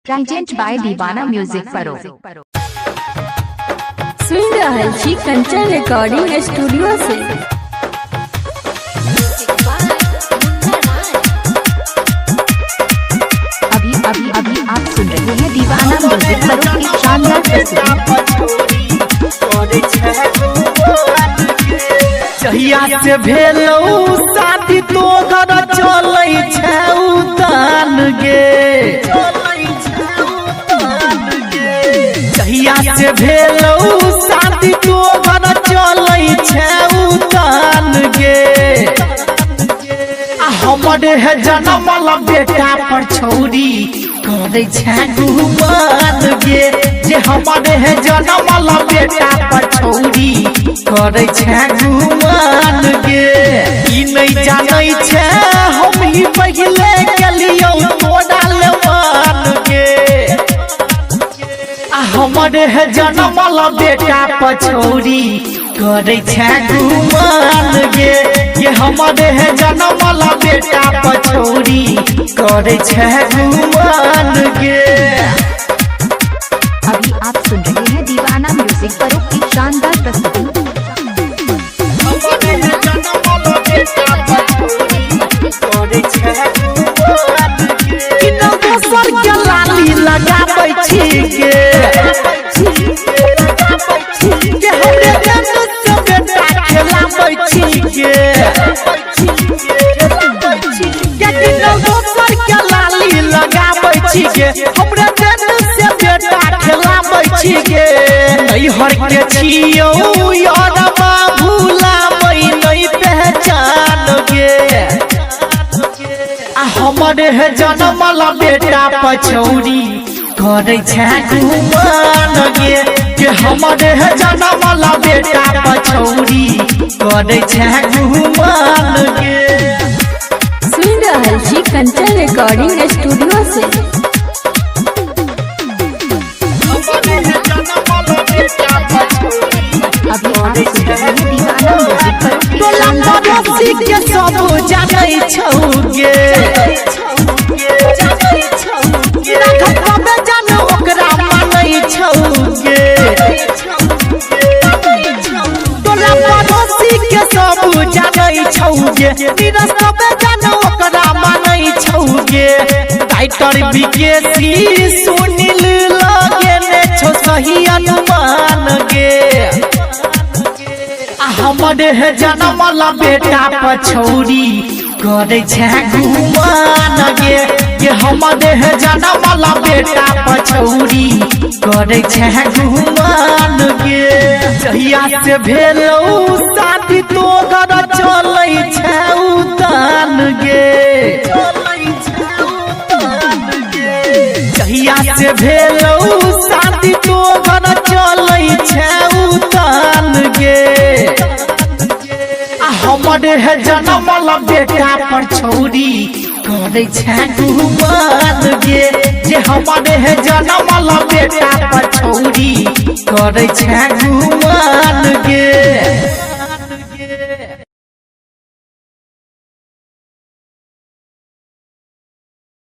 Present by दीवाना music परो। सुन रहल छी कंचन रिकॉर्डिंग स्टूडियो से। अभी अभी अभी आप सुन रहे हैं दीवाना म्यूजिक परो की शानदार प्रस्तुति। जहिया से भेलौ शादी तो घर चलै छै उतान गे। जहिया से भेलौ शादी तो घर चलै छै उतान गे। आ हमर है जनमल बेटा पर छौरी करै छै गुमान गे। जे हमर है जनमल बेटा पर छौरी करै छै गुमान गे। ई नहि जानै छै हम ही पहिले गेलियौ तोरा लेवान गे। आ हमर है जनमल बेटा पछौरी करै छै गुमान गे। ये हमर है जनमल बेटा पछौरी करै छै गुमान गे। अभी आप सुन रहे हैं दीवाना म्यूजिक परो की शानदार प्रस्तुति। दोसर के लाली लगाबै छी गे। के हमरे जन से बेटा खेलाबै छी गे। के किनल दोसर के लाली लगाबै छी गे। हमरे जन से बेटा खेलाबै छी गे। नैहर के छियौ यारबा भुलाबै नै पहचान गे। आ हमर है जनमल बेटा पछौरी करै छै गुमान गे। के हमर है जनमल बेटा पछौरी करै छै गुमान गे। सुन रहल छी कंचन रिकॉर्डिंग स्टूडियो से। अभी आप सुन रहे हैं दीवाना म्यूजिक परो की टोला शानदार पड़ोसी प्रस्तुति। के सब जानै छौ गे। राघव जान ओकरा मानै छौ गे। टोला पड़ोसी के सब जानै छौ गे। नीरज कबे जान ओकरा मानै छौ गे। राइटर विकेसी सुनील लगे ने छौ सही अनुमान गे। आ हमर है जनमल बेटा पछौरी करै छै गुमान गे। के हमर है जनमल बेटा पछौरी करै छै गुमान गे। जहिया से भेलौ शादी तो घर चलै छै उतान गे। जहिया से भेलौ शादी तो घर चलै छै उतान गे। आ हमर है जनमल बेटा पर छौरी करै छै गुमान गे। जे हमर है जनमल बेटा पर छौरी करै छै गुमान गे।